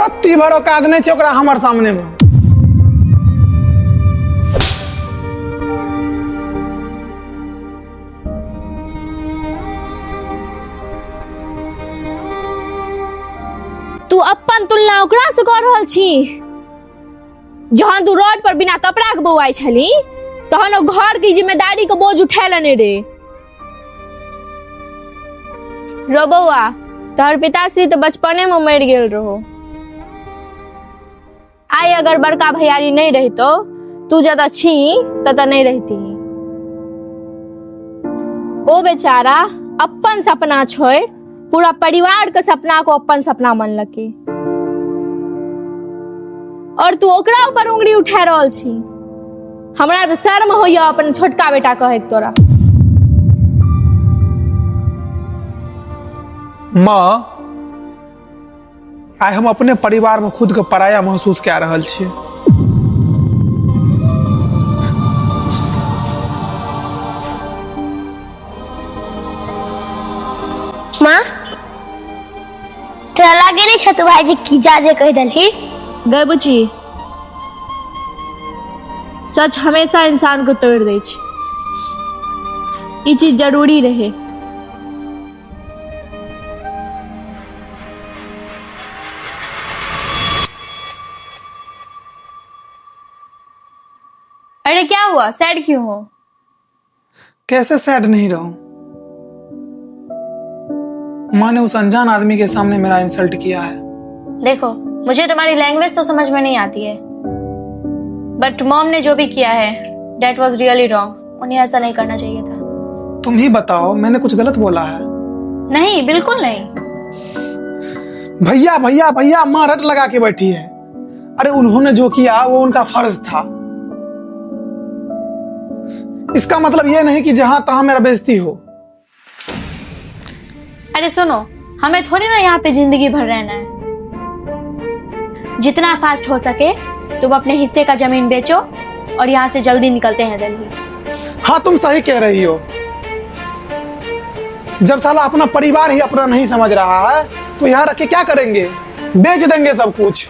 रत्ती भर औकात नहि छै ओकरा हमर सामने मे। तू अपन तुलना ओकरा से कऽ रहल छी? जहन तू रोड पर बिना कपड़ा के बौआइ छली तहन ओ घर के जिम्मेदारी के बोझ उठा लेने रे। रो बौआ, तोहर पिताश्री तऽ बचपने में मरि गेल रहो। आइ अगर बड़का भैयारी नहीं रहितो, तू जतऽ छी ततऽ नहीं रहिती। ओ बेचारा अपन सपना छोड़ पूरा परिवार के सपना को अपन सपना मानलकै और तू ओकरा ऊपर उंगली उठा रहल छी। हमरा तऽ शर्म होइया अपन छोटका बेटा कहैत तोरा। माँ, आइ हम अपने परिवार में खुद के पराया महसूस कए रहल छियै। माँ, तोरा लागे नहीं छौ तू भाईजी की जादे कह दलही? गै बुची, सच हमेशा इंसान को तोड़ दै छै। ई चीज जरूरी रहे। अरे क्या हुआ, सैड क्यों हो? कैसे सैड नहीं रहूं? माँ ने उस अनजान आदमी के सामने मेरा इंसल्ट किया है। देखो, मुझे तुम्हारी लैंग्वेज तो समझ में नहीं आती है, बट मॉम ने जो भी किया है डेट वाज रियली रॉन्ग। उन्हें ऐसा नहीं करना चाहिए था। तुम ही बताओ, मैंने कुछ गलत बोला है? नहीं, बिल्कुल नहीं। भैया भैया भैया, माँ रट लगा के बैठी है। अरे उन्होंने जो किया वो उनका फर्ज था। इसका मतलब ये नहीं कि जहां तहां मेरा बेइज्जती हो। अरे सुनो, हमें थोड़ी ना यहाँ पे जिंदगी भर रहना है। जितना फास्ट हो सके तुम अपने हिस्से का जमीन बेचो और यहाँ से जल्दी निकलते हैं दिल्ली। हाँ, तुम सही कह रही हो। जब साला अपना परिवार ही अपना नहीं समझ रहा है तो यहाँ रख के क्या करेंगे? बेच देंगे सब कुछ।